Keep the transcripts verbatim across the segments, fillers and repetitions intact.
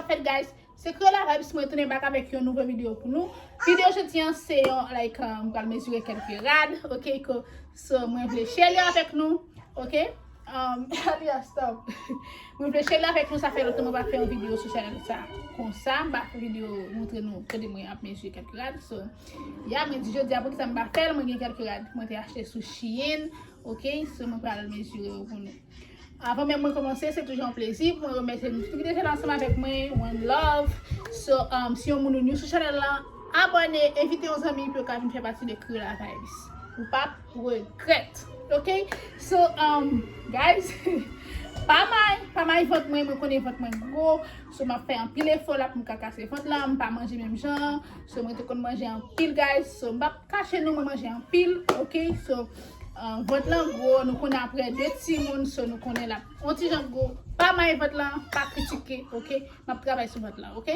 Fèt, guys, se Creola Vibes, mwen tounen back avèk yon nouvo videyo pou nou. Videyo jodi an se yon, like, um, m pral mezire kèlke rad, ok, ke, so, mwen vle share li avèk nou, ok. Um, Alia, stop. Mwen vle share li avèk nou, sa fè lontan mwen pa fè yon videyo sou chanèl sa konsa, m pa fè videyo montre nou kote mwen ap mezire kèlke rad, so, ya, mwen di jodi a poukisa m pa fè l, mwen gen kèlke rad mwen te achte sou Shein, ok, so, mwen pral mezire yo pou nou. Avan menm mwen kòmanse, se toujou yon plezi pou mwen remèsye nou tout ki deja la ansanm avèk mwen. One love. So, um, si yon moun ou new sou chanèl la, abòne, envite yon zanmi pou yo ka vin fè pati de Creola Vibes. Ou p ap regrèt. Ok? So, um, guys, pa may, pa may vant mwen, mwen konnen vant mwen gwo. So, m ap fè anpil efò la pou m ka kase vant la, m pa manje menm jan. So, mwen te konn manje anpil, guys. So, m p ap kache nou, mwen manje anpil, ok? So, uh, vant lan gwo, nou konnen apre de timoun, so nou konnen l ap yon ti jan gwo. Pa may vant lan, pa kritike, ok? M ap travay sou vant lan, ok?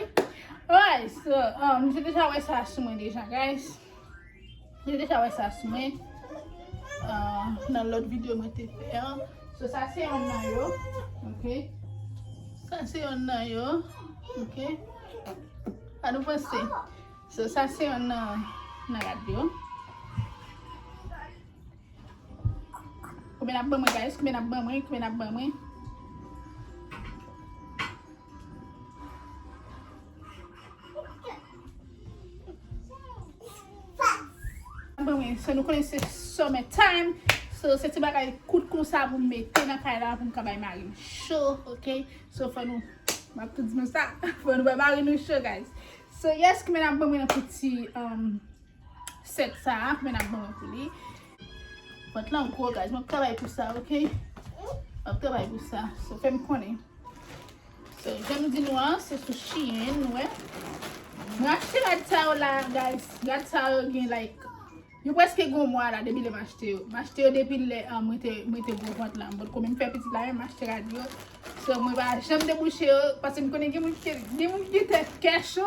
Alright, so, uh, nou te deja wè sa sou mwen deja, guys. Nou te deja wè sa sou mwen. Uh, nan lòt videyo mwen te fè an. So, sa se yon nan yo, ok? Sa se yon nan yo, ok? Sa nou panse? So, sa se yon nan, nan rad yo. Konbyen n ap ban mwen, guys? Konbyen n ap ban mwen? Konbyen n ap ban mwen? Ban mwen. So, nou konnen se summer time. So, se ti bagay kout konsa pou m mete nan kay la pou m ka bay mari m cho, ok? So, fò nou, m ap tou di nou sa. Fò nou bay mari nou cho, guys. So, yes, konbyen n ap ban mwen nan piti, um, sèt sa a, men n ap ban mwen pou li. Vant lan gwo, guys. M ap travay pou sa, ok? M ap travay pou sa. So, fè m konnen. So, jan m di nou an, se sou Shein, nou wè. Mwen achte rad sa yo la, guys. Rad sa yo gen, like, yo prèske gen yon mwa la, depi lè m achte yo. M achte yo depi lè, ah, mwen te, mwen te gwo vant la. M potko menm fè pitit la, men m achte rad yo. So, mwen pa janm debouche yo, paske m konnen gen moun ki, gen moun ki gen tèt kè cho.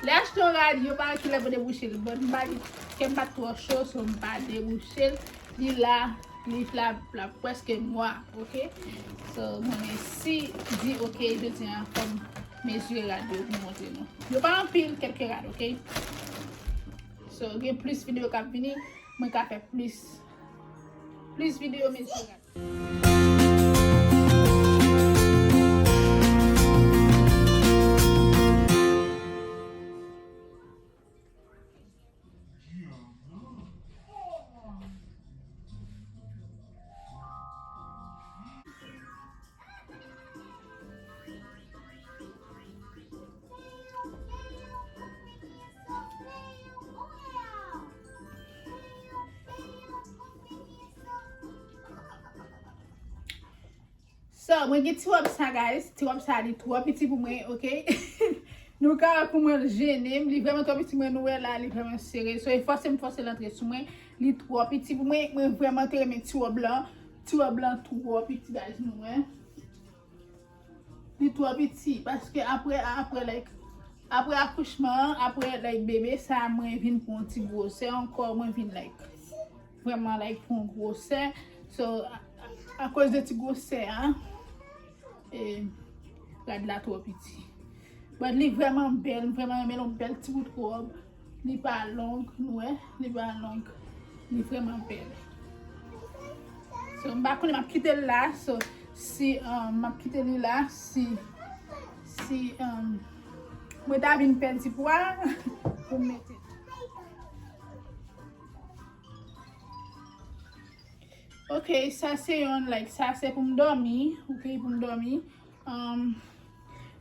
Lè achte yon rad, yo pa wè kilè pou debouche l. But m pa gen, kè m pa t twò cho, so m pa debouche l. Li la, li la, la prèske nwa, ok? So, mwen resi di, ok, jodi a, fò m mezire rad yo pou m montre nou. Yo pa anpil, kèlke rad, ok? So, gen plis videyo k ap vini, mwen ka fè plis, plis videyo mezire rad. So, mwen gen ti wòb sa, guys. Ti wòb sa, li twò piti pou mwen, ok? Nou ka wè kòman l jennen m. Li vrèman twò piti, mwen, nou wè la, li vrèman sere. So, e fòse m fòse l antre sou mwen. Li twò piti pou mwen. Mwen vrèman te renmen ti wòb lan. Ti wòb lan twò piti, guys, nou wè. Li twò piti, paske apre, apre, like, apre akouchman an, apre, like, bebe sa, mwen vin pran yon ti gwosè ankò, mwen vin, like, vrèman, like, pran gwosè. So, a, a, akoz de ti gwosè a, e, rad la twò piti. But li vrèman bèl, m vrèman renmen l, yon bèl ti bout wòb. Li pa long, nou wè, li pa long. Li vrèman bèl. So, m pa konnen m ap kite l la, so, si, um, m ap kite li la, si, si, um, mwen ta vin pèdi pwa, pou m mete. Ok, sa se yon, like, sa se pou m dòmi, ok, pou m dòmi. Um,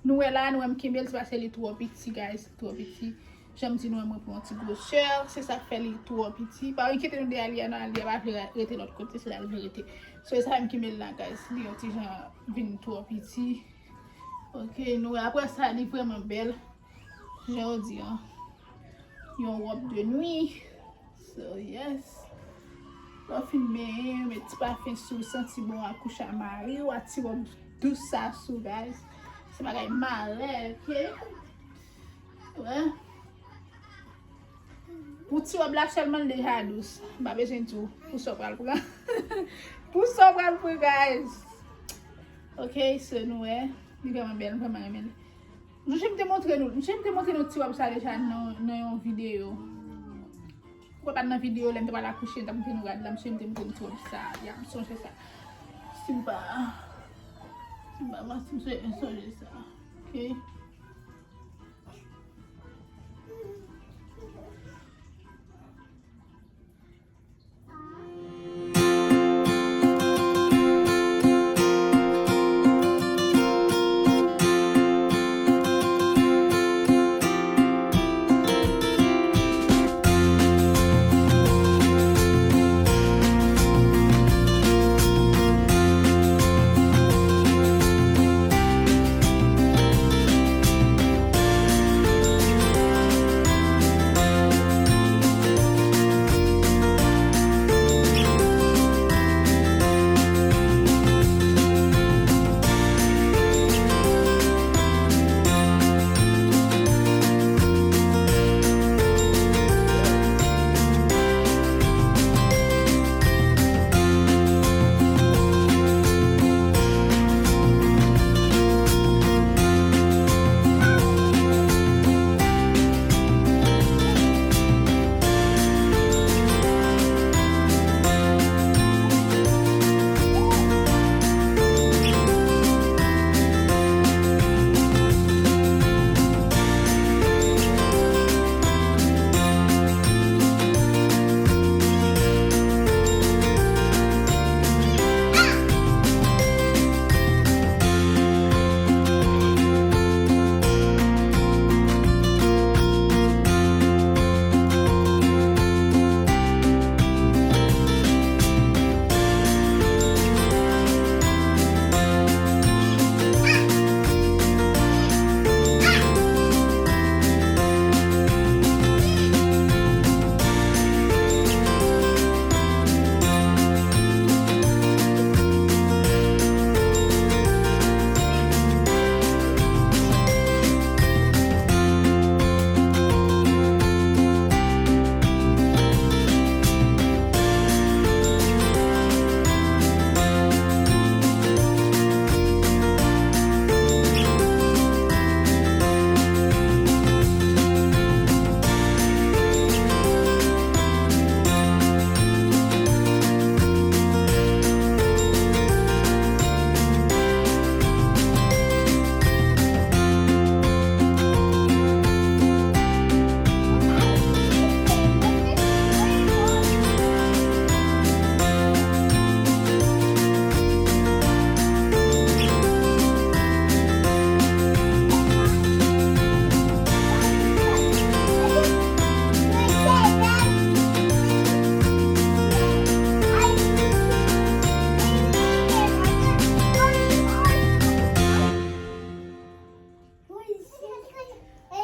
nou wè la, nou wè m kenbe l, se paske li twò piti, guys, li twò piti. Jan m di nou, mwen pran yon ti gwosè, se sa k fè li twò piti. Pa enkyete nou de Alia, non, Alia pa vle rete lòt kote, se la l vle rete. So, e sa m kenbe l la, guys, li yon ti jan vin twò piti. Ok, nou wè, apre sa, li vrèman bèl. Jan yo di an, yon wòb de nwi. So, yes. Lè w fin benyen, met ti pafen sou l, santi bon, a kouche a mari w, a ti wòb dous sa sou, guys. Se bagay malè, ok? Wè. Pou ti wòb la sèlman, l deja dous. M pa bezwen di w pou sa w pral pran. Pou sa w pral pran, guys. Ok, so nou wè. Li vrèman bèl, m vrèman renmen l. Jan m te montre nou, jan m te montre nou ti wòb sa deja nan, nan yon videyo. Ou pa t nan videyo, lè m te pral akouche, m t ap montre nou rad la, m te montre nou ti wòb sa. Ya, m sonje sa. Si m pa, si m pa, si m sonje, m sonje sa. Ok.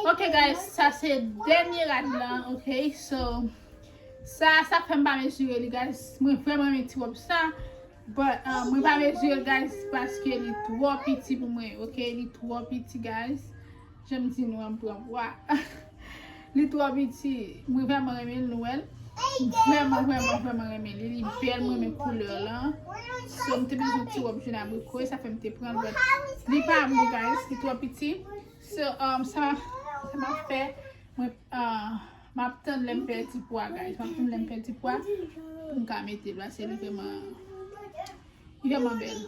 Ok, guys, sa se dènye rad lan, ok? So, sa, sa fè m pa mezire li, guys. Mwen vrèman renmen ti wòb sa. But, uh, mwen pa mezire l, guys, paske li twò piti pou mwen, ok? Li twò piti, guys. Jan m di nou an, m pran pwa. Li twò piti. Mwen vrèman renmen l, nou wè l. Vrèman, vrèman, vrèman renmen li. Li bèl, mwen renmen koulè lan. So, m te bezwen ti wòb jòn abriko, sa fè m te pran l, but li pa bon, guys, li twò piti. So, um, sa, sa m ap fè, mwen, uh, m ap tann lè m fè ti pwa, guys. M ap tann lè m fè ti pwa pou m ka mete l, paske li vrèman, li vrèman bèl.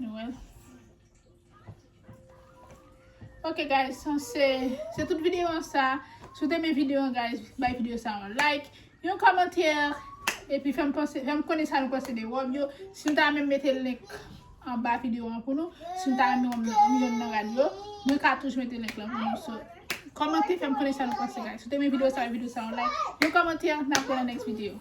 Nou wè l. Ok, guys, so se, se tout videyo an sa. Si w te renmen videyo an, guys, bay videyo sa yon like, yon kòmantè, epi fè m panse, fè m konnen sa nou panse de wòb yo. Si nou ta renmen m mete link anba videyo an pou nou, si nou ta renmen wè m nan, m jwenn nan rad yo, mwen ka toujou mete link lan pou nou. So, kòmante, fè m konnen sa nou panse, guys. Si w te renmen videyo sa, videyo sa yon like, yon kòmantè, n ap wè nan next video.